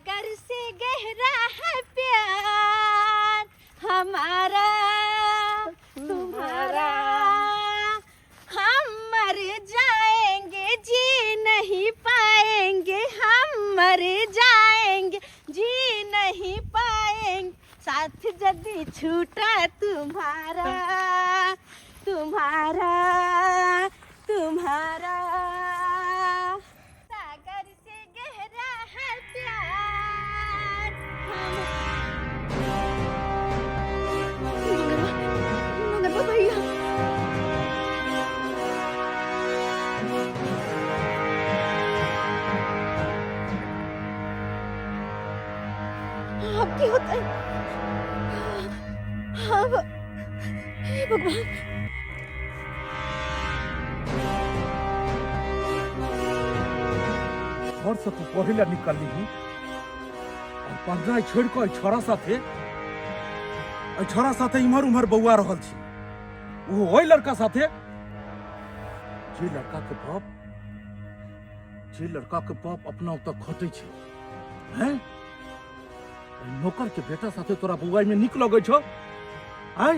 सागर से गहरा है प्यार हमारा तुम्हारा। हम मर जाएंगे जी नहीं पाएंगे, हम मर जाएंगे जी नहीं पाएंगे, साथ यदि छूटा तुम्हारा तुम्हारा तुम्हारा। सागर से गहरा है प्यार। मंगरवा, मंगरवा भैया, अब की होता है अब? हे भगवान! घर से तू पढ़े ला निकलली ही और पढ़नाइ छोड़ कऽ एहि छोड़ा साथे इम्हर उम्हर बौआ रहल छी, ओ ओहि लड़का साथे जे लड़का के बाप अपना ओतऽ खटै छै। हैं, एहि नौकर के बेटा साथे तोरा बौआइ में नीक लगै छौ? आँय,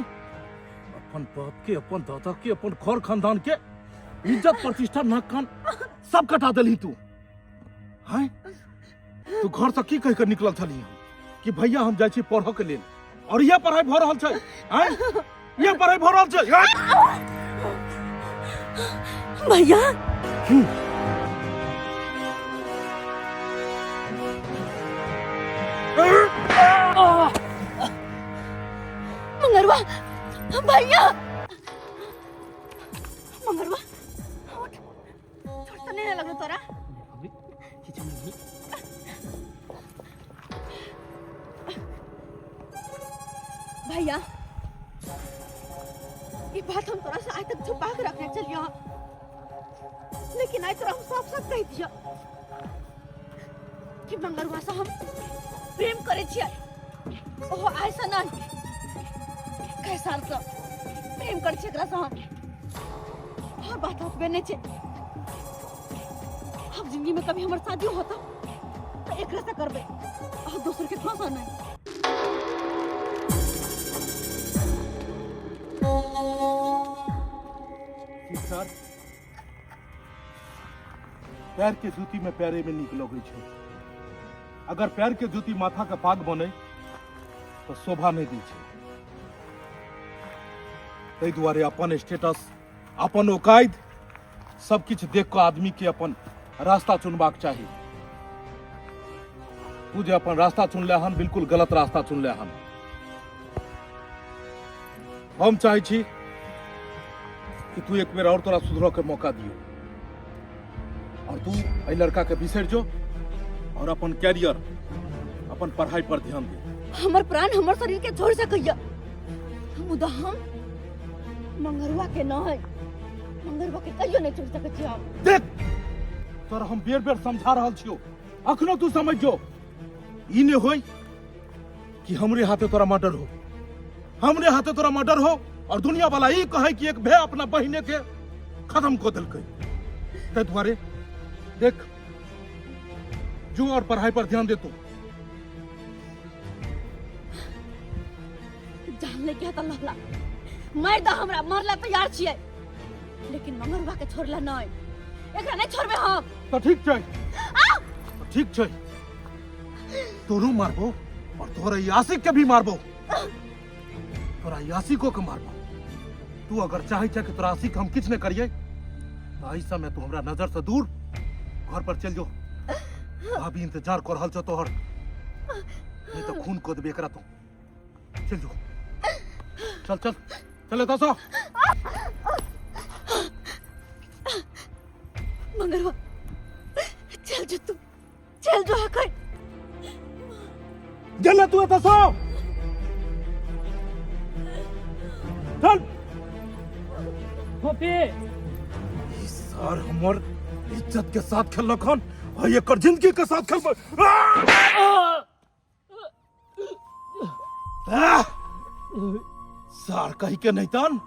अपन बाप के, अपन दादा के, अपन घर खानदान के इज्जत प्रतिष्ठा, नाक कान सब कटा देलही तू। हैं, तू घर से की कह के निकलल छली कि भैया, हम जाइ छी पढ़ऽ के लेल? और इहे पढ़ाई भऽ रहल छै? आँय, इहे पढ़ाई भऽ रहल छै? आँय? भैया! मंगरवा भैया, मंगरवा, उठ। चोट तो नहीं लगलो तोरा? किछु नहीं। भैया, ये बात हम तोरा से आज तक छुपा के रखने चलियो, लेकिन आज तोरा हम साफ साफ कह दिया कि मंगरवा से हम प्रेम करे छियै। ओहो आइ से नहीं, कई साल से प्रेम करे छियै एकरा से हम। और बात ओतबे नहीं छै, हम जिंदगी में कभी हमर शादी होता तो एकरा से करबै और दोसर के से नहीं। सर, पैर के जूती में पैरे में नीक लगै छै। अगर पैर के जूती माथा के पाग बने तऽ शोभा नहि दै छै। ताहि दुआरे अपन स्टेटस, अपन औकाद, सब किछु देख कऽ आदमी के अपन रास्ता चुनबाक चाही। तू जे अपन रास्ता चुनले हन, बिल्कुल गलत रास्ता चुनले हन। हम चाहै छी कि तू एक बेर और तोरा सुधरऽ के मौका दियो और तू एहि लड़का के बिसरि जो और अपन कैरियर, अपन पढ़ाई पर ध्यान दे। हमर प्राण हमर शरीर के छोड़ सकैया, मुदा हम मंगरुआ के नहीं, मंगरुआ के कहियो नहीं छोड़ सकै छी हम। देख, तोरा हम बेर बेर समझा रहल छियो, अखनो तू समझ जो। ई ने होई कि हमरे हाथे तोरा मर्डर हो, हमरे हाथे तोरा मर्डर हो और दुनिया वाला ई कहे कि एक भे अपना बहिने के खत्म कऽ देलकै। ताहि दुआरे देख, जो और पढ़ाई पर ध्यान दे तू। जान ले के त लहला मार द हमरा, मरला तैयार छियै, लेकिन मंगरुआ के छोड़ला नहीं, एकरा नहीं छोड़बे हम। तऽ ठीक छै, तऽ ठीक छै, तोरो मारबो और तोरा ई आशिक के भी मारबो, तोरा ई आशिको के मारबो। तू अगर चाहे छै कि तोरा आशिक हम किछु नहि करियै, तऽ एहि समय तू हमरा नजर से दूर घर पर चल जो। भाभी इंतजार कर रहल छौ तोहर, नहीं तो खून कऽ देबे एकरा। तू चल जो, चल चल चल एतऽ सँ। मंगरुआ, चल जो तू, चल जो अखन। गेले तू एतऽ सँ, चल। गोपी! ई सार हमर इज्जत के साथ खेललक हन आ एकर जिंदगी के साथ खेलबै। आह! सार कही के नहीं तन,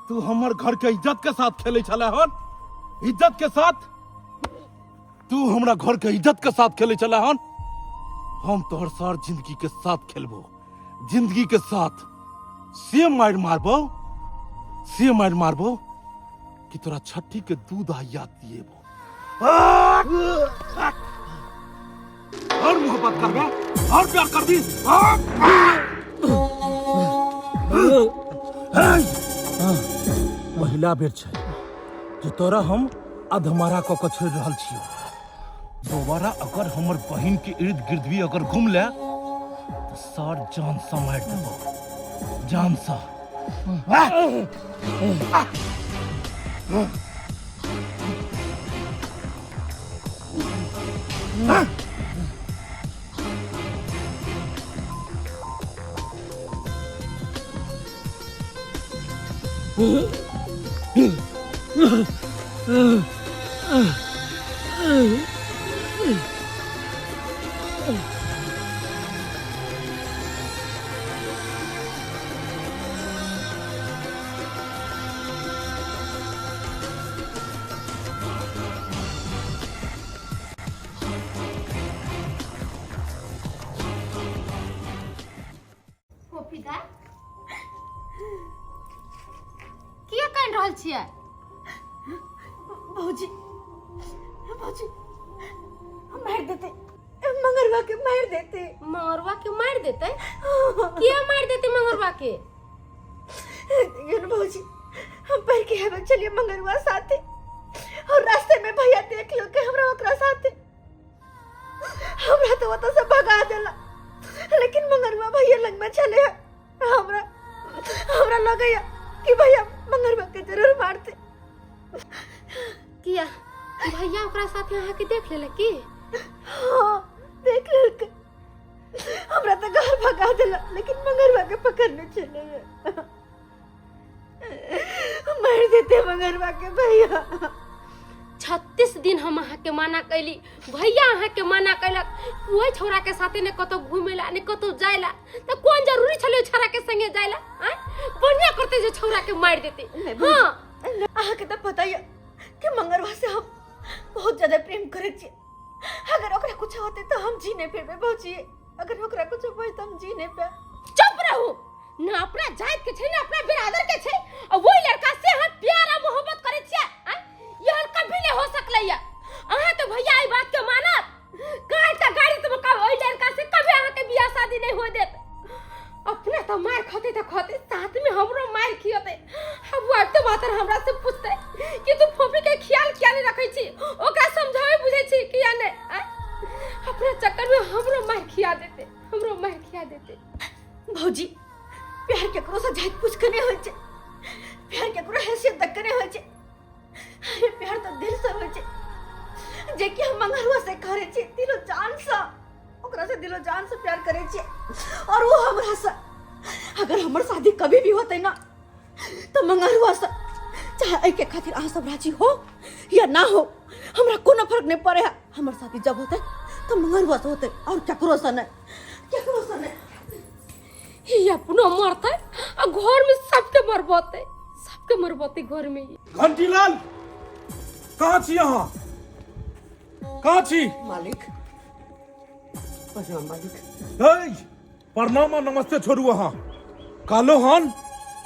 तू हमर घर के इज्जत के साथ खेले छले हन, इज्जत के साथ। तू हमरा घर के इज्जत के साथ खेले छले हन। हम तोहर सार जिंदगी के साथ खेलबो, जिंदगी के साथ। से मार मारबो, से मार मारबो कि तोरा छठी के दूध आ याद दिएबो। और मोहब्बत करबे और प्यार करबी। पहिला बेर छै जे तोरा हम अधमरा कऽ के छोड़ि रहल छियौ। दोबारा अगर हमर बहिन के इर्द गिर्द भी अगर घूम ले तो सर जान से मार देबो, जान से। फोफी दाय, किया कानि रहल छियै? भौजी, भौजी, हम मार देते मंगरवा के, मार देते। मंगरवा के मार देते? किया मार देते मंगरवा के? देखियो न भौजी, हम पैर के हवे चलिए मंगरवा साथे और रास्ते में भैया देख लो के हमरा ओकरा साथे, हमरा तो ओतऽ से भगा देला, लेकिन मंगरुआ भैया लग में चले है। हमरा हमरा लगैया कि भैया मंगरुआ के जरूर मारते। किया भैया ओकरा साथे अहाँके देख लेलक की? हाँ, देख लेलकै। हमरा तो घर भगा देला, लेकिन मंगरुआ के पकड़ने चले है। मार देते मंगरुआ के भैया। 36 दिन हम अहाँके मना कैली, भैया अहाँके मना कैलक ओहि छौड़ा के साथे ने कतौ घूमे ला ने कतौ जाय ला, तऽ कोन जरूरी छलै ओहि छौड़ा के संगे जाय ला? आँय, बढ़िया करते जे छौड़ा के मारि देते। नहीं, हाँ। अहाँके तऽ पता यऽ कि मंगरुआ से हम बहुत ज्यादा प्रेम करै छियै। अगर ओकरा कुछ होते तऽ हम जी नहीं पेबै भौजी। अगर ओकरा कुछ होते तऽ हम जी नहीं पाएब। चुप रहू ना, अपना जात के छै ना अपना बिरादर के छै, आ वही लड़का से अहाँ प्यार आ मोहब्बत करै छियै। आँय, एहन कभी नहीं हो सकलै या। अहाँ तो भैया ई बात के मानत काहे त गाड़ी तुम कब ओहि लड़का से कभी अहाँ के बियाह शादी नहीं हो देत। अपना तो मार खते त खते, साथ में हमरो मार खियते। अब वो आते मातर हमरा से पूछते कि तू फोफी के ख्याल किया नहीं रखै छी, ओकरा समझावे बुझै छी कि या नहीं। आँय, अपना चक्कर में हमरो मार खिया देते, हमरो मार खिया देते। भौजी, प्यार केकरो से जाति पूछ के नहीं होइ छै, प्यार केकरो हैसियत तक के नहीं होइ छै। अरे प्यार तो दिल से होइ छै, जे कि हम मंगरुआ से करे छी दिलो जान से, ओकरा से दिलो जान से प्यार करे छी और वो हमरा से। अगर हमर शादी कभी भी होते ना तो मंगरुआ से, चाहे एहि के खातिर अहाँ सब राजी हो या ना हो, हमरा कोनो फर्क नहीं पड़े है। हमर शादी जब होते तो मंगरुआ से होते और केकरो से नहीं, केकरो से नहीं। ई अपनो मरतै आ घर में सबके मरबतै, सबके मरबतै घर में। घंटीलाल, कहाँ छी अहाँ? कहाँ छी? मालिक, प्रणाम मालिक। हे, प्रणाम आ नमस्ते छोड़ू। अहाँ कहलो हन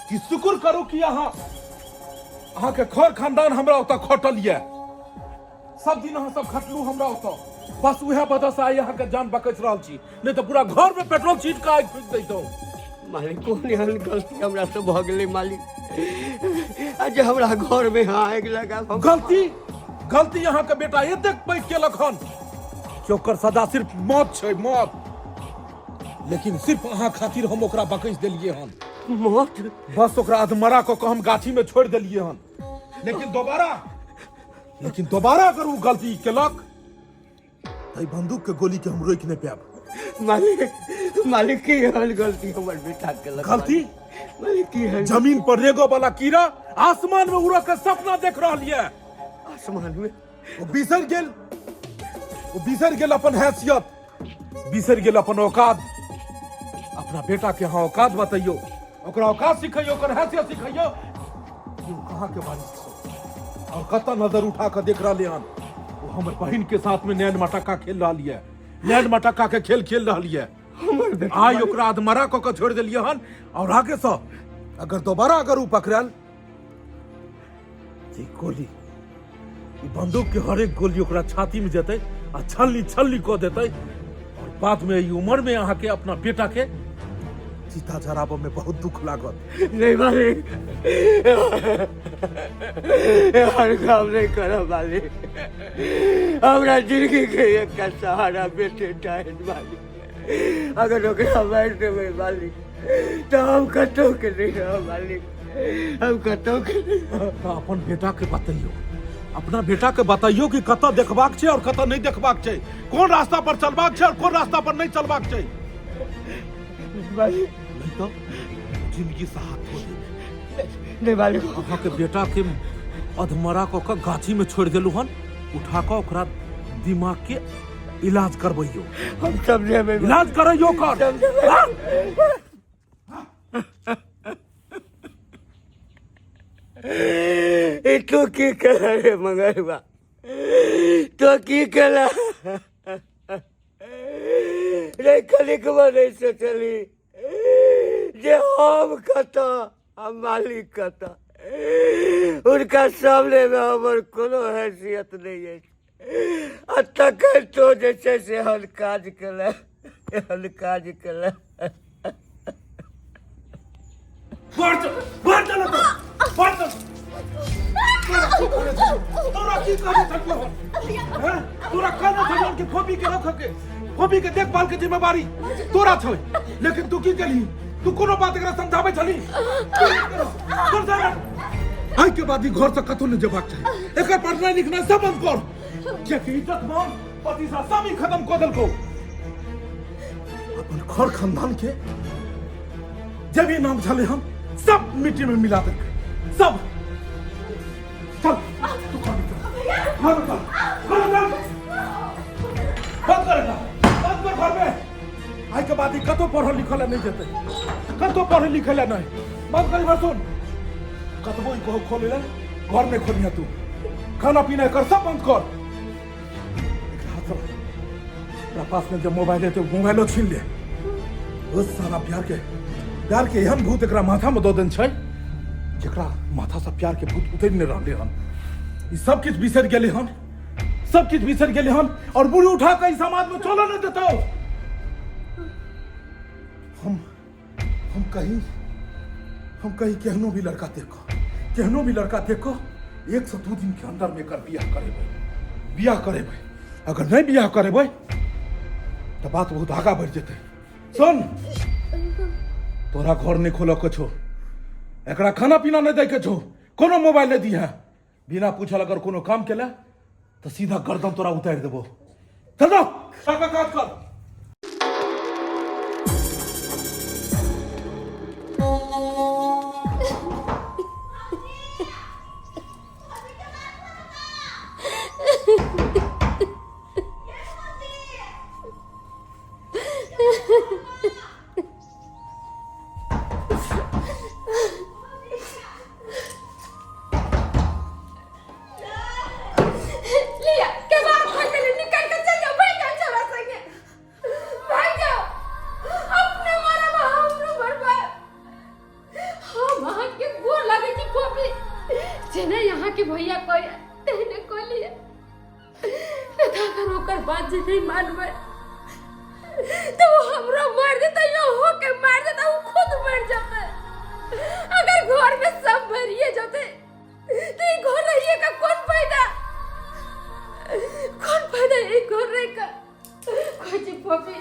कि शुक्र करू कि अहाँ के खर खानदान हमरा ओतऽ खटल यऽ। सब दिन अहाँ सब खटलू हमरा ओतऽ, बस उएह वजह से आइ अहाँके जान बकैस रहल छी, नहीं तऽ पूरा घर में पेट्रोल छीट कऽ आगि फूकि दैतहुँ। मालिक, कोन एहन गलती हमरा से भऽ गेलै मालिक, आ जे हमरा घर में अहाँ आगि लगा? गलती, गलती अहाँके बेटा एतेक पैघ केलक हन कि ओकर सजा सिर्फ मौत छै, मौत। लेकिन सिर्फ अहाँ खातिर हम ओकरा बकैस देलियै हन। मौत? बस ओकरा अधमरा कऽ कऽ हम गाछी में छोड़ि देलियै हन, लेकिन दोबारा अगर ओ गलती केलक तऽ बंदूक के गोली के हम रोकि नहि पायब। मालिक, मालिक, की एहन गलती हमर बेटा केलक? गलती? मालिक, की एहन? जमीन पर रेगो वाला कीड़ा आसमान में उड़ऽ के सपना देख रहल ये। आसमान में? ओ बिसरि गेल, ओ बिसरि गेल अपन हैसियत, बिसरि गेल अपन औकात। अपना बेटा के अहाँ औकात बतैयौ, ओकरा औकात सिखैयौ, ओकर हैसियत सिखैयौ कि ओ कहाँ के वारिस छै और कतऽ नजर उठा कऽ देख रहलै हन। ओ हमर बहिन के साथ में नैन मटक्का खेल रहल ये। लैंड मटक्का के खेल खेल रहल ये। हमर बेटा आइ ओकरा अधमरा कऽ के छोड़ि देलियै हन और आगे से अगर दोबारा अगर उ पकड़ल जे गोली ई बंदूक के हर एक गोली ओकरा छाती में जेतै आ छल्ली छल्ली कऽ देतै और बाद में ई उम्र में अहाँ के अपना बेटा के चिता जराबऽ में बहुत दुख लागत। नहीं मालिक, हर काम नहीं करब मालिक। हमरा जिंदगी के एक सहारा बेटे टा है मालिक। अगर ओकरा मारि देबै मालिक तो हम कतौ के नहीं रहब मालिक, हम कतौ के नहीं रहब। तऽ अपन बेटा के बतैयौ, अपना बेटा के बतैयौ कि कतऽ देखबाक छै और कतऽ नहीं देखबाक छै, कोन रास्ता पर चलबाक छै और कोन रास्ता पर नहीं चलबाक छै। मालिक नहीं तो जिंदगी से हाथ धो देब। नहीं मालिक, अहाँ के बेटा के अधमरा कऽ के गाछी में छोड़ि देलहुँ हन, उठा कऽ ओकरा दिमाग के इलाज करबैयौ। हम समझेबै। इलाज करैयौ कर। समझेबै। ई तू की केला रे मंगलवा, तो की केला रे? कनिकबो नहीं सोचली जे हम कतऽ आ मालिक कतऽ। उनका सामने में हमर कोनो हैसियत नहीं अछि आ तखन तो जे छै से एहन काज केला, एहन काज केला। बाहर चल, बाहर चल तो, बाहर चल। तोरा की कहने छलियौ हन? हैं? तोरा कहने छलियौ कि फोपी के रख के, फोपी के देखभाल के जिम्मेवारी तोरा छै, लेकिन तू की केलही? तू कोनो बात एकरा समझाबै छली? चल जा। आइ के बाद ई घर से कतौ नहि जेबाक चाही। एकर पढ़नाइ लिखनाइ सब बंद कर, कियाकि इज्जत मान प्रतिष्ठा सब ई खत्म कऽ देलकौ। अपन घर खानदान के जे भी नाम छलै हम सब मिट्टी में मिला देलकै सब। चल तू घर में चल, घर में चल, घर में चल। बंद कर एकरा, बंद कर घर में। आइ के बाद ई कतौ पढ़ल लिखल लए नहि जेतै, कतौ पढ़े लिखे लए नहि। बंद कर इधर। सुन, कतबो ई कहो खोले लए, घर नहि खोलिहे तू। खाना पीना एकर सब बंद कर। एकरा हाथ से ओकरा पास में जब मोबाइल है तो मोबाइलो छीन ले। उस सारा प्यार के एहन भूत एकरा माथा में दऽ देने छै जेकरा माथा से प्यार के भूत उतरि नहि रहलै हन। ई सब किछु बिसरि गेलै हन, सब किछु बिसरि गेलै हन और बुढ़ी उठा कऽ ई समाज में चलऽ नहि देतौ। हम कहीं, हम कहीं केहनो भी लड़का देखो, केहनो भी लड़का देखो 1 से 2 दिन के अंदर में एकर बियाह करेबै, बियाह करेबै। अगर नहीं बियाह करेबै तो बात बहुत आगा बढ़ जेतै। सुन, तोरा घर नहीं खोलऽ के छौ, एकरा खाना पीना नहीं दै के छौ, कोनो मोबाइल नहीं दिहे। बिना पूछल अगर कोनो काम केला तो सीधा गर्दन तोरा उतारि देबो। चल जाओ, काका काज कर। लिया के बाहर खोल के निकल के चल जाओ, भाग जाओ छोरा संगे, भाग जाओ। अपने मारे में हमरो बर्बाद। हम अहाँ के गोर लगे छी फोफी, जेना यहाँ के भैया कोई तेहने कोई लिया नहीं तो अगर ओकर बात जे नहीं मानबै तो वो हमरो मार देता, यो हो के मार देता, वो खुद मर जाता। अगर घर में सब मरिए जाते तो ये घर रहिए का कौन फायदा, कौन फायदा ये घर रह का? कोई फोफी,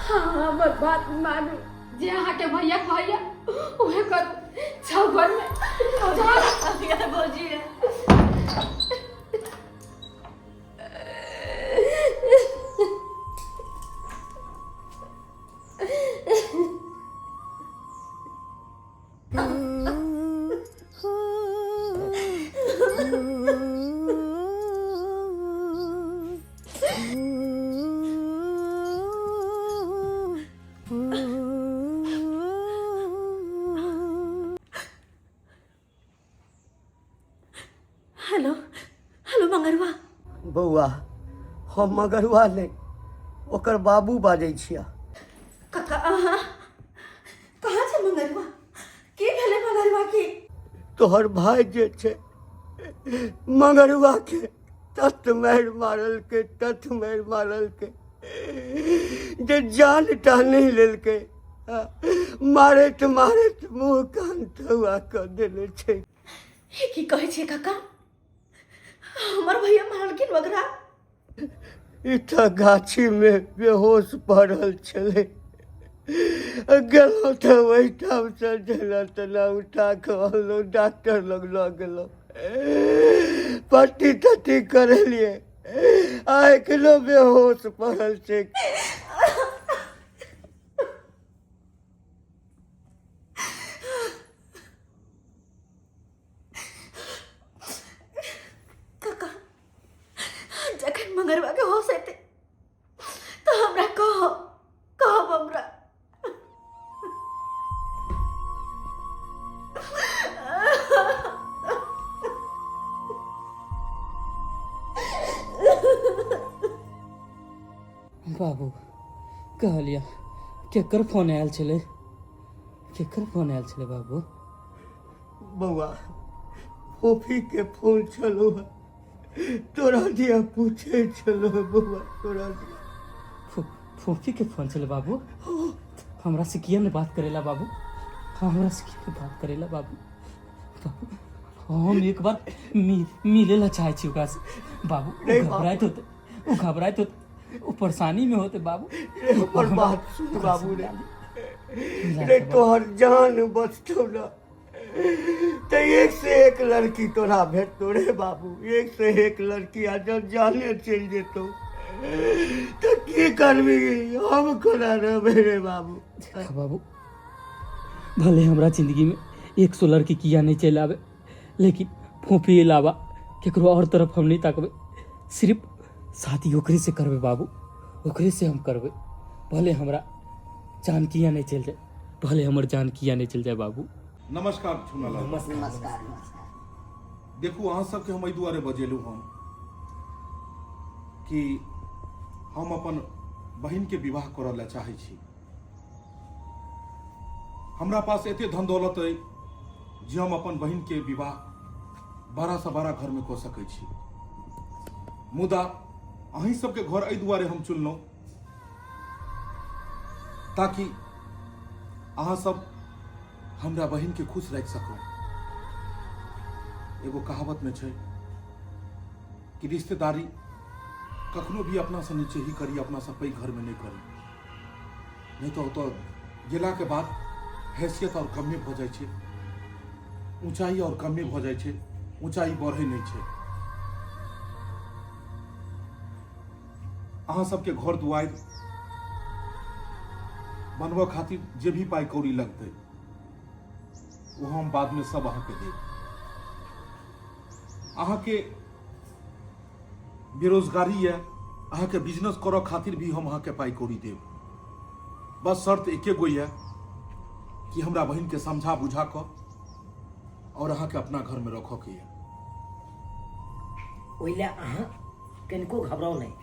हाँ हमर बात मानू, जे अहाँ के भैया कहैया उहे करू। जाओ घर में जाओ। यार भौजी रे। Hello hello Mangarua. बौआ, हम मगरुआ नहीं, ओकर बाबू बाजै छियै। काका अहाँ कहाँ छै मंगरुआ? की भेलै मंगरुआ की? तोहर भाय जे छै मंगरुआ के तत मारि मारलकै, तत मारि मारलकै जे जान टा नहि लेलकै, मारैत मारैत मुँह कान थौआ कऽ देने छै। हे की कहै छियै काका? हमर भैया मारलखिन ओकरा? ई तऽ गाछीमे बेहोश पड़ल छलै, गेलहुँ तऽ ओहिठामसँ जेना तेना उठा कऽ अनलहुँ, डॉक्टर लग लऽ गेलहुँ, पट्टी तट्टी करेलियै, आ एखनो बेहोश पड़ल छै। काका जखन मंगरवा के होश एतै तऽ हमरा कहब, कहब हमरा। बाबू कहलिया केकर फोन आयल छलै? केकर फोन आयल छलै बाबू? बौआ फोफी के फोन छलो, तोरा दिया पूछे छलो बौआ, तोरा दिया। फोफी के फोन छलै बाबू? हमरा से किया नहीं बात करेला बाबू? हमरा से किया नहीं बात करेला बाबू? बाबू हम एक बार मिले ला चाहे छी ओकरा से बाबू। रे ओ बाप। घबराइत होते, ओ घबराइत होते, ओ परेशानी में होते बाबू। रे हमर बात सुन ओकरा से बाबू रे। मिला ले। मिला रे दे बाबू। तोहर जान बचतौ ना तो एक से एक लड़की तोरा भेटतो रे बाबू, एक से एक लड़की, आ जब जाने चलि जेतौ तो की करबी? हम कोना रहबै रे बाबू? देखा बाबू, भले हमरा जिंदगी में 100 लड़की किया नहीं चलि आवे, लेकिन फोफी अलावा केकरो और तरफ हम नहीं ताकबे। सिर्फ शादी ओकरे से करबे बाबू, ओकरे से हम करबे, भले हमरा जान किया नहीं चलि जाए, भले हमर जान किया नहीं चलि जाए बाबू। नमस्कार छुनालाल। नमस्कार नमस्कार। देखू अहाँ सबके हम एहि दुआरे बजेलहुँ हन कि हम अपन बहिनके विवाह करऽ लए चाहै छी। हमरा पास एते धन दौलत अइ जे हम अपन बहिनके विवाह 12 से 12 घरमे कऽ सकै छी, मुदा अहीं सबके घर एहि दुआरे हम चुनलहुँ ताकि अहाँ सब हमरा बहिनके खुश राखि सकू। एगो कहावत में छै कि रिश्तेदारी कखनो भी अपना से नीचे ही करी, अपना से पैघ घर में नहीं करी, नहीं तो ओतऽ गेलाके बाद हैसियत और कमे भऽ जाइ छै, ऊंचाई और कमे भऽ जाइ छै, ऊंचाई बढ़ै नहि छै। अहाँ सबके घर दुआरि बनबऽ खातिर जे भी पाइ कौड़ी लगतै ओ हम बादमे सब अहाँके देब। अहाँके बेरोजगारी यऽ, अहाँके बिजनेस करऽ खातिर भी हम अहाँके पाइ कौड़ी देब। बस शर्त एके गो यऽ कि हमरा बहिनके समझा बुझा कऽ और अहाँके अपना घरमे रखऽके यऽ। ओहि लए अहाँ कनिको घबराउ नहि।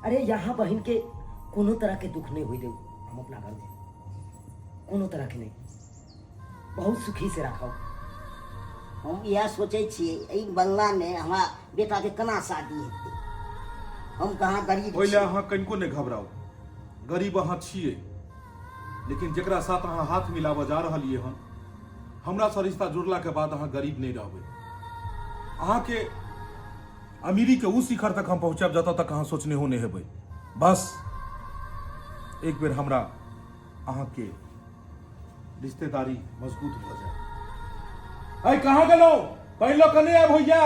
अरे यहाँ बहिन के कोनो तरह के दुख नहीं होई देऊ हम अपना घर में, कोनो तरह के नहीं, बहुत सुखी से राखब। हम इएह सोचै छियै एहि बंगलामे हमरा बेटाके केना शादी हेतै, हम कहाँ गरीब ओहि लए छी। अहाँ कनिको नहि घबराउ, गरीब अहाँ छियै, लेकिन जकरा साथ अहाँ हाथ मिलाबऽ जा रहलियै हन, हमरासँ रिश्ता जुड़लाके बाद अहाँ गरीब नहि रहबै। अहाँके अमीरी के उस शिखर तक हम पहुँचायब जतऽ तक अहाँ सोचने हो नहि हेबै। बस एक बेर हमरा अहाँके रिश्तेदारी मजबूत भऽ जाय। अय कहाँ गेलहुँ? पहिले कने आब होइया।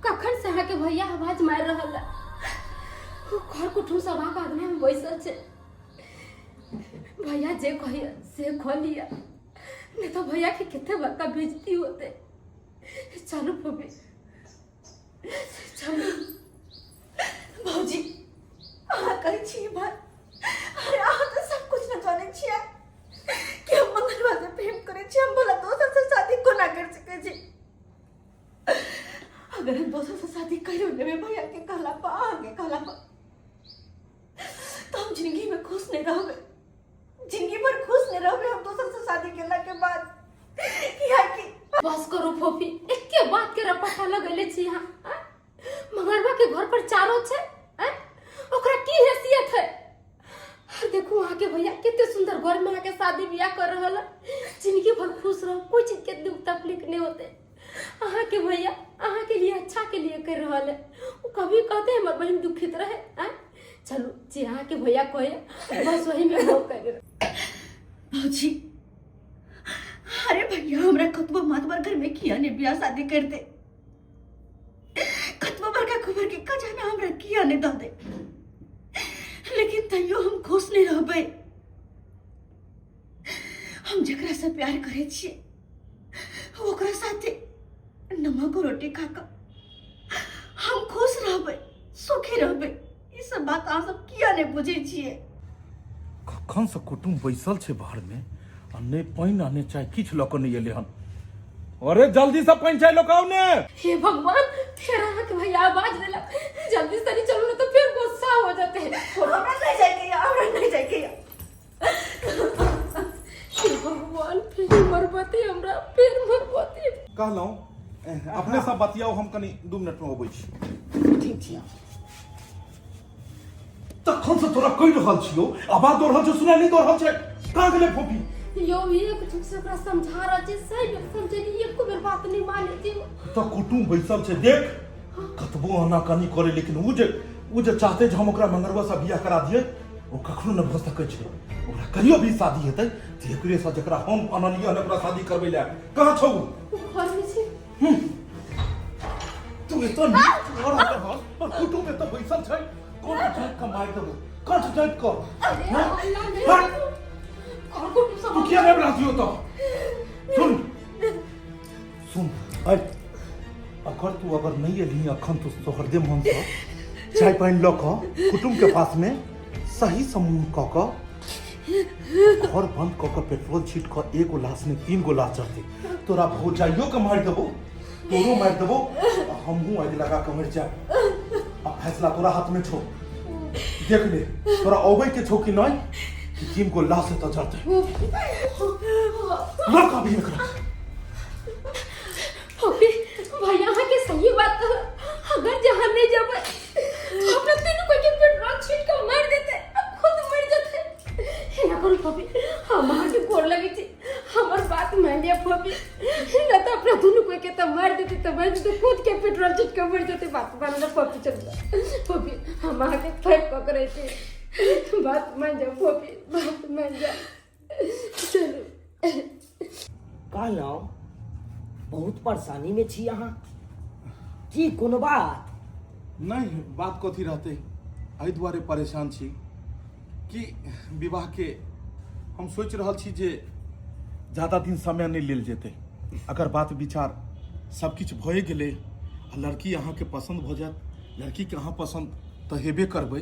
कखन से अहाँके भैया आवाज मारि रहल है। घर कुटुम सब आके आदमी में बैसल छै। भैया जे कहिया से खो लिया, नहीं तो भैया के कितने बड़का बेइज्जती होते। चलू फूफी चलू। भौजी अहाँ कहै छी बात, अरे अहाँ तऽ सब कुछ न जानै छियै कि हम मंगलवा से प्रेम करै छी, हम भला दोसर से शादी कोना कर सकै छी? अगर हम दोसर से शादी करियो लेबै भैया के कहला पर, अहाँ के कहला पर, खुश नहीं रहबै, जिंदगी भर खुश नहीं रहबै हम दोसर से शादी केला के बाद। कियाकि बस करू फोफी, एके बात के रपटा लगेले छी यहाँ। आँय? मंगरबा के घर पर चारो छै, आँय? ओकरा की हैसियत है? और देखू अहाँ के भैया कते सुंदर घर में अहाँ के शादी बियाह कर रहल है। जिंदगी भर खुश रहो, कोई चीज के दुख तकलीफ नहीं होते। अहाँ के भैया अहाँ के लिए अच्छा के लिए कर रहल है। वो कभी कहते हमर बहन दुखित रहे? आँय? चलू जे अहाँ के भैया कहे बस वही में हो कर। भौजी, अरे भैया हमरा कतबो मातबर घर में किया ने बियाह शादी कर दे, कतबो बड़का कुबर के खजाना हमरा किया ने दऽ दे, लेकिन तैयो हम खुश नहीं रहबै। हम जकरा से प्यार करै छियै ओकरा साथे नमक रोटी खा कऽ हम खुश रहबै, सुखी रहबै। ई सब बात अहाँ सब किया नहि बुझै छियै? कखन से कुटुम बैसल छै बाहर में आ नहि पानि आ नहि चाय किछु लऽ कऽ नहि एलै हन। अरे जल्दी से पानि चाय लऽ कऽ आउ ने। हे भगवान, फिर अहाँ के भैया आवाज देलक, जल्दी से नहीं चलू ना तो फिर गुस्सा हो जाते हैं। हमरा नहीं जाए के, हमरा नहीं जाए के। हे भगवान, फिर मरबती हमरा, फिर मरबती। कहलहुँ अपने सब बतियाउ, हम कनि 2 मिनट में अबै छी। ठीक छी। तखन से तोरा कहि रहल छियौ, आवाज दऽ रहल छै, सुनाई नहि दऽ रहल छै। कहाँ गेलै फोफी? यो एक झूठ से ओकरा समझा रहल छी, सही बेर समझेली, एको बेर बात नहीं माने छी। तऽ कुटुम बैसल छै, देख कतबो आनाकानी करे, लेकिन उ जे चाहते जे हम ओकरा मंगरवा से बियाह करा दियै, ओ कखनो नहि भऽ सकै छै। ओकरा कहियो भी शादी हेतै तऽ एकरे से, जकरा हम अनलियै हन ओकरा शादी करबै लए। कहाँ छौ उ? घर में छै। तू एतऽ नीक भऽ रहल हन पर कुटुम एतऽ बैसल छै। कोन जाति कऽ मारि देबो, कट जाति कऽ। अरे अल्लाह नहीं, घर को तू किया नहि बना दियो? तऽ सुन सुन, अरे अगर तू अगर नहीं एलही अखन तो सोहरदे मन से चाय पानि लऽ कऽ कुटुम के पास में सही समूह कऽ कऽ घर बंद कऽ कऽ पेट्रोल छीट कऽ एगो लाश में 3 गो लाश चढ़तै। तोरा भौजाइयो के मारि देबो, तोरो मारि देबो, आ हमहूँ आगि लगा कऽ मरि जायब। आ फैसला तोरा हाथ में छौ, देख ले तोरा अबै के छौ कि नहीं कि 3 गो लाश एतऽ चढ़तै। लऽ कऽ अभी एकरा। फोफी, भैया अहाँ के सही बात कह, अगर जहाँ नहीं जाबे अपना तीनों कोई के पेट्रोल छीट के मार देते, अब खुद मर जाते। एना करू फोफी, हम अहाँ के गोर लगे छी, हमर बात मान लिया फोफी, ना तो अपना दोनों कोई के तो मार देते, तो मार देते, खुद के पेट्रोल छीट के मर जाते। बात मान लो फोफी, चल फोफी, हम अहाँ के फेंक पकड़े छी, बात मान जाओ फोफी, बात मान जाओ, चलू। कहलहुँ बहुत परेशानी में छी अहाँ, की कोनो बात? नहीं, बात कथी रहते, एहि दुआरे परेशान छी कि विवाह के हम सोचि रहल छी जे ज्यादा दिन समय नहि लेल जेतै। अगर बात विचार सब किछु भए गेलै आ लड़की अहाँके पसन्द भऽ जायत, लड़कीके अहाँ पसन्द तऽ हेबे करबै,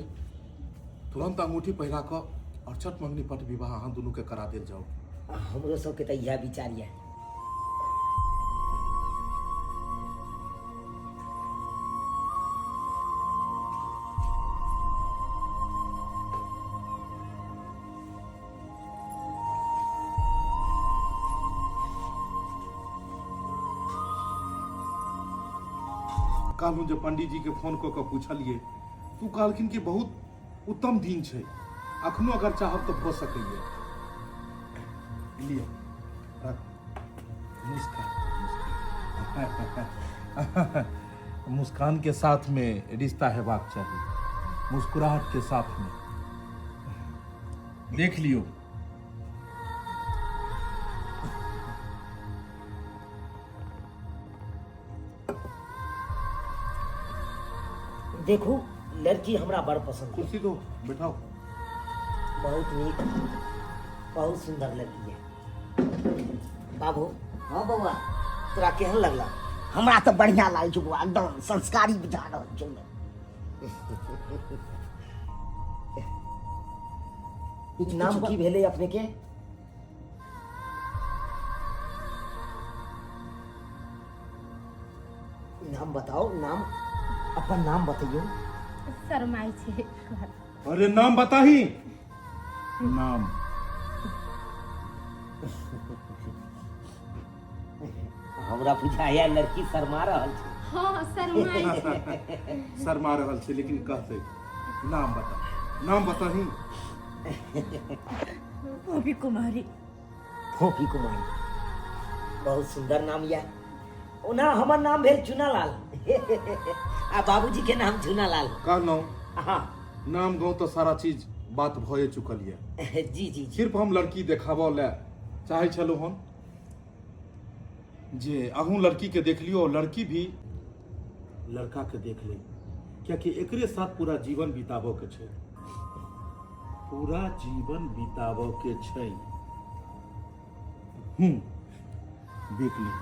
तुरंत अंगूठी पहिरा कऽ आओर चट मंगनी पट विवाह अहाँ दुनूके करा देल जाउ। हमरो सबके तऽ इएह विचार यऽ। कहलहुँ जे पंडीजीके फोन कऽ कऽ पूछलियै, तू कहलखिन कि बहुत उत्तम दिन छै, अखनो अगर चाहब तऽ भऽ सकैए। लिअ राखू। मुस्कान, मुस्कान, मुस्कान के साथ में रिश्ता हेबाक चाही, मुस्कुराहट के साथ में। देख लियौ। देखू लड़की हमरा बड़ पसंद। कुर्सी दो, बैठाओ। बहुत नीक, बहुत सुंदर लड़की है। बाबू। हाँ बौआ। तोरा केहन लगला? हमरा तऽ बढ़िया लागै छौ बौआ, एकदम संस्कारी बुझा रहल छौ। नाम की भेलै अपने के? नाम बताओ, नाम, अपन नाम बतैयौ। शरमाइ छै। अरे नाम बताही। नाम हमरा बुझाया लड़की शर्मा रहल छै। हाँ, शर्माइ छै। शर्मा रहल छै, लेकिन कहतै। नाम बता, नाम बताही। फोफी कुमारी। फोफी कुमारी, बहुत सुंदर नाम यऽ। ओना हमर नाम भेल चुनालाल आ बाबूजी के नाम झुनालाल। कहलहुँ। हाँ। नाम गाँव तऽ सारा चीज बात भए चुकल यऽ। जी जी जी। सिर्फ हम लड़की देखाबऽ लए चाहै छलहुँ हन जे अहूँ लड़की के देख लियौ और लड़की भी लड़का के देख ले, कियाकि एकरे साथ पूरा जीवन बिताबऽ के छै, पूरा जीवन बिताबऽ के छै। देख ले।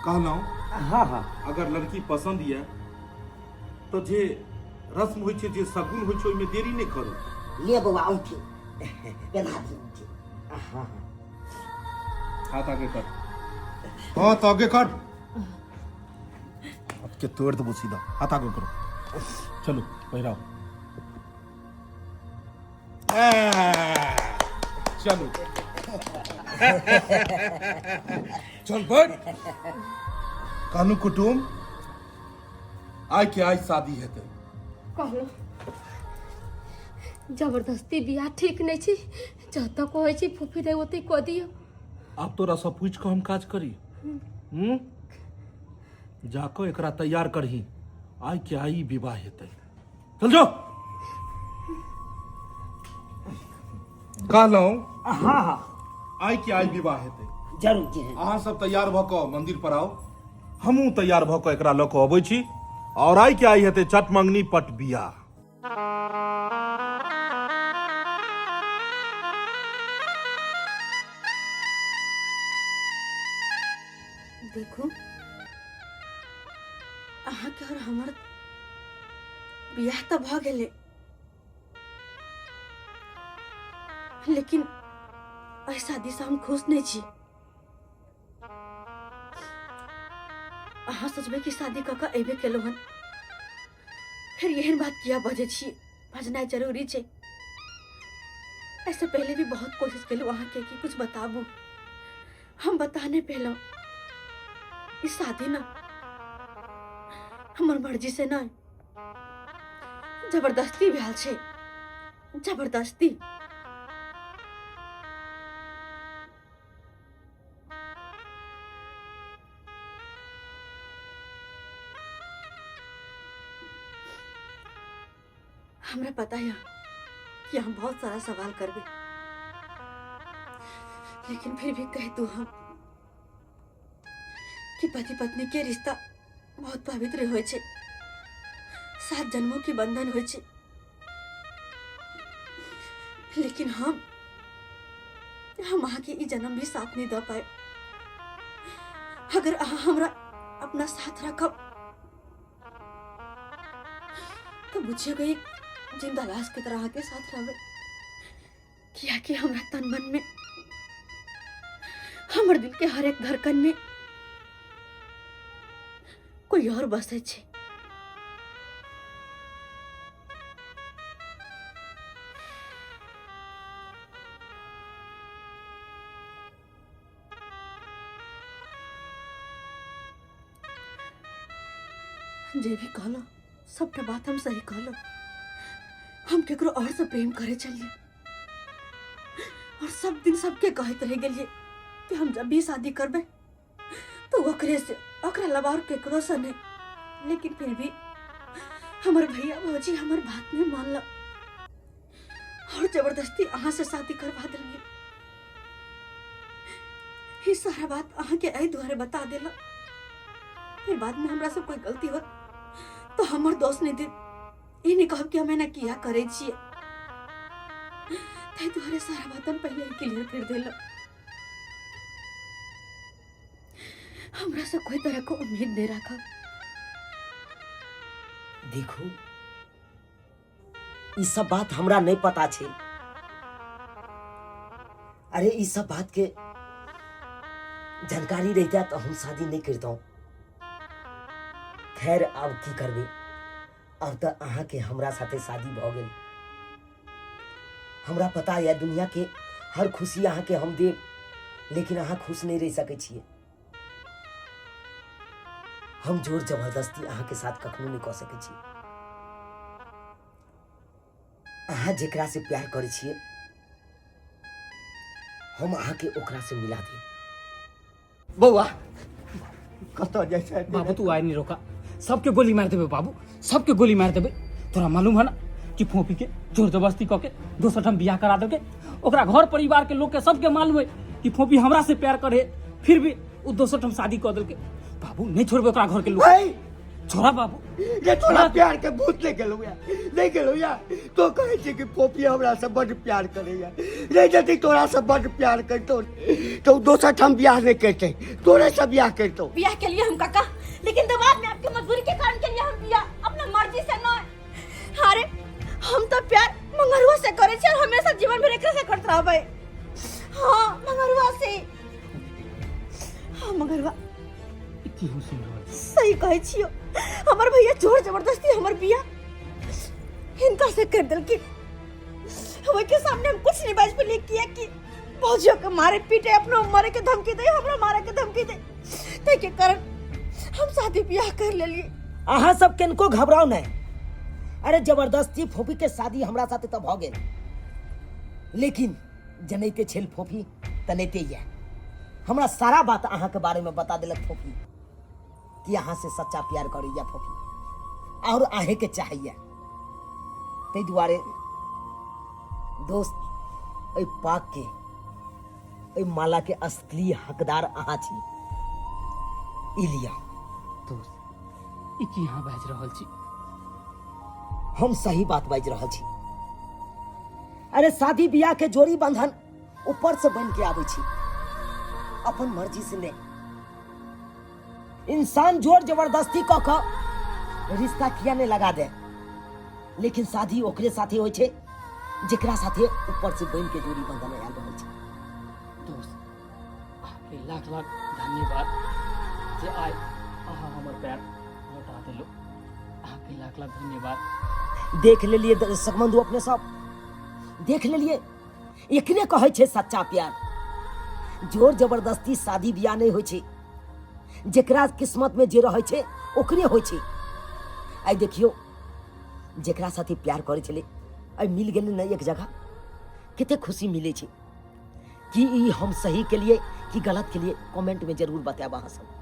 कहलहुँ। हाँ हाँ। अगर लड़की पसंद यऽ तऽ जे रस्म होइ छै, जे शगुन होइ छै, ओहिमे देरी नहि करू। ले बौआ, औंठी पेन्हा दी औंठी। हाँ हाँ। हाथ आगे कर, हाथ आगे कर, हाथ के तोड़ देबो सीधा। हाथ आगे करो, चलो पहिराओ। चलो चल बैठ। कहलू कुटुम, आइ के आइ शादी हेतै। कहलहुँ जबरदस्ती बियाह ठीक नहि छै, जतऽ कहै छी फूफी दे ओतै कऽ दियौ। आब तोरा सब पूछि कऽ हम काज करी? हूँ जाकऽ एकरा तैयार करही, आइ के आइ विवाह हेतै। चल जो। कहलहुँ। हाँ हाँ। आइ के आइ विवाह हेतै। जरूर जी। अहाँ सब तैयार भऽ कऽ मंदिर पर आउ, हमहूँ तैयार भऽ कऽ एकरा लऽ कऽ अबै छी और आइ के आइ हेतै चट मंगनी पट बियाह। देखू, अहाँके और हमर बियाह तऽ भऽ गेलै, लेकिन एहि शादीसँ हम खुश नहि छी। अहाँ सोचबै कि शादी कऽ कऽ अयबे केलहुँ हन, फिर एहन बात किया बजै छी? बजनाइ जरूरी छै। ऐसे पहले भी बहुत कोशिश केलहुँ अहाँके कि कुछ बताबू, हम बता नहि पेलहुँ। ई शादी ना हमर मर्जी से नहि, जबरदस्ती भेल छै, जबरदस्ती। हमरा पता है कि हम बहुत सारा सवाल करबे, लेकिन फिर भी कह दू हम कि पति पत्नी के रिश्ता बहुत पवित्र होइ छै, 7 जन्मों के बंधन होइ छै, लेकिन हम अहाँके ई जन्म भी साथ नहीं दऽ पाए। अगर अहाँ हमरा अपना साथ रखब तो बुझियो गई जिंदा लाश के तरह अहाँके साथ रहबै, कियाकि हमरा तन मन में, हमर दिल के हर एक धड़कन में कोई और बसै छै। जे भी कहलो सबटा बात हम सही कहलो। हम केकरो और से प्रेम करे चलिए और सब दिन सबके कहते रह गेलिए कि हम जब भी शादी करबे तो ओकरे से, ओकरा अलावा और केकरो से नहीं। लेकिन फिर भी हमर भैया भौजी हमर बात नहीं मानल और जबरदस्ती अहाँ से शादी करवा दिलिए। ई सारा बात अहाँ के एहि दुआरे बता देला, फिर बाद में हमरा से कोई गलती हो तो हमर दोष नहीं दे, ई नहीं कहब कि हम एना किया करे छियै। ताहि दुआरे सारा बात हम पहले ही क्लियर कर देला। हमरा से कोई तरह के उम्मीद नहीं रखा। देखू, ई सब बात हमरा नहीं पता छे। अरे ई सब बात के जानकारी रहता तो हम शादी नहीं करता। खैर अब की करबे, आब तऽ अहाँके हमरा साथे शादी भऽ गेल। हमरा पता यऽ दुनिया के हर खुशी अहाँके हम देब, लेकिन अहाँ खुश नहि रहि सकै छियै। हम जोर जबरदस्ती अहाँके साथ कखनो नहि कऽ सकै छी। अहाँ जेकरा से प्यार करै छियै हम अहाँके ओकरा से मिला देब। बौआ कतऽ जाइ छै? बाबू तू आइ नहीं रोका, सबके गोली मार देबे बाबू, सबके गोली मार देबे। तोरा मालूम है ना कि फोपी के जोर जबरदस्ती कऽ के दोसर ठाम बियाह करा देलकै। ओकरा घर परिवार के लोग के सबके मालूम है कि फोपी हमरा से प्यार करे, फिर भी उ दोसर ठाम शादी कऽ देलकै। बाबू नहीं छोड़बे ओकरा घर के लोग। है छोड़ा बाबू। ये तोरा प्यार के भूत नहीं गेलौ या, नहीं गेलौ या। तो कहै छै कि पोपी हमरा से बड प्यार करैया, नहीं यदि तोरा से बड प्यार करतो तो दोसर ठाम बियाह नहीं करते, तोरे से बियाह करतो। बियाह के लिए हम काका, लेकिन दबाव में आपकी मजबूरी के कारण के लिए हम बियाह अपना मर्जी से न। अरे हम तो प्यार मंगरुआ से करे छे और हमेशा जीवन भर एकरे से करत रहबे। हाँ मंगरुआ से, हाँ मंगरुआ। की हम सुन रहल छी? सही कहै छियो, हमर भैया जोर जबरदस्ती हमर बियाह हिनका से कर देलखिन। ओहि के सामने हम कुछ नहीं बाजि पेलियै, किया कि भौजियो के मारे पीटे, अपनो मारे के धमकी दे, हमरो मारे के धमकी दे, ताहि के कारण हम शादी बियाह कर लेलियै। अहाँ सब किनको घबराउ नहि। अरे जबरदस्ती फोफी के शादी हमरा साथे तऽ भऽ गेल, लेकिन जनैते छल फोफी तनैते यऽ। हमरा सारा बात अहाँके बारेमे बता देलक फोफी कि अहाँ से सच्चा प्यार करैया फोफी और अहेंके चाहैया। ताहि दुआरे दोस्त एहि पाग के, एहि माला के असली हकदार अहाँ छी, ई लिअ। दोस्त ई की अहाँ बाजि रहल छी? हम सही बात बाजि रहल छी। अरे शादी बियाह के जोड़ी बंधन ऊपर से बन के आबै छी, अपन मर्जी से नहीं। इंसान जोर जबरदस्ती कऽ कऽ रिश्ता किया नहीं लगा दे, लेकिन शादी ओकरे साथे होइ छै जेकरा साथे ऊपर से बन के जोड़ी बंधन आयल रहै छै। दोस्त अहाँके लाख लाख धन्यवाद जे आइ अहाँ हमर पैर लौटा देलहुँ, अहाँके लाख लाख धन्यवाद। देख लेलिए दर्शक बंधु, अपने सब देख लेलिए, एकरे कहै छै सच्चा प्यार। जोर जबरदस्ती शादी बियाह नहीं होइ छै, जेकरा किस्मत में जे रहै छै ओकरे होइ छै। आइ देखियौ जेकरा साथे प्यार करै छलै आइ मिल गेलै ने एक जगह, कते खुशी मिलै छै। कि ई हम सही के लिए कि गलत के लिए कमेंट में जरूर बतायब अहाँ सब।